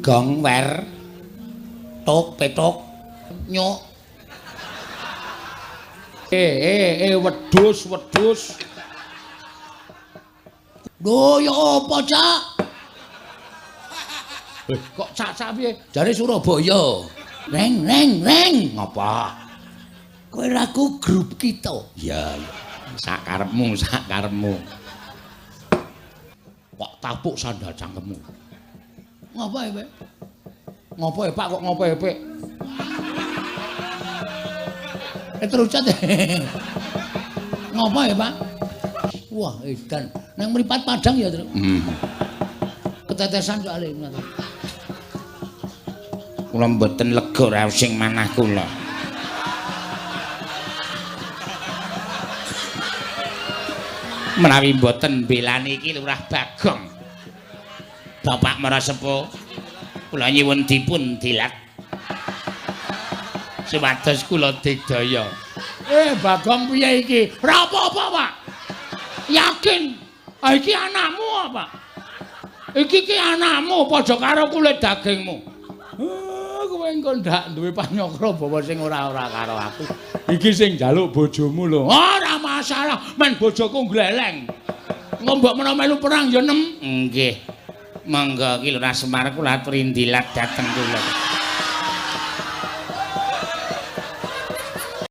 Gong wer tok petok nyuk. Wedhus wedhus. Lho ya apa, Cak? Kok cak-cak piye? Jare Surabaya. Reng reng reng. Ngapa? Kowe raku grup kita. Iya, iya. Sak karepmu, sak karepmu. Kok tapuk sandal cangkemmu. Ngapa ya, Pak? Ngapa ya, Pak? Kok ngapa ya, Pak? Terucat. Ngapa ya, Pak? Wah, edan. Nang mripat padang ya, Truk. Ketetesan soalé. Kula mboten lega raos sing manah kula. Menawi mboten mbelani iki Lurah Bagong. Bapak Marasepuh, kula nyuwun dipun dilat supados kula digdaya. Bagong piye iki? Ora apa-apa, Pak. Yakin. Ah iki anakmu apa? Iki ki anakmu padha karo kulit dagingmu. Kowe engko ndak duwe panyakra bawa sing ora-ora karo aku. Iki sing njaluk bojomu lho. Ora masalah, men bojoku gleleng. Engko mbok menawa melu perang ya nem. Nggih. Monggo ki Lurah Semar kula aturi ndilat dhateng kula.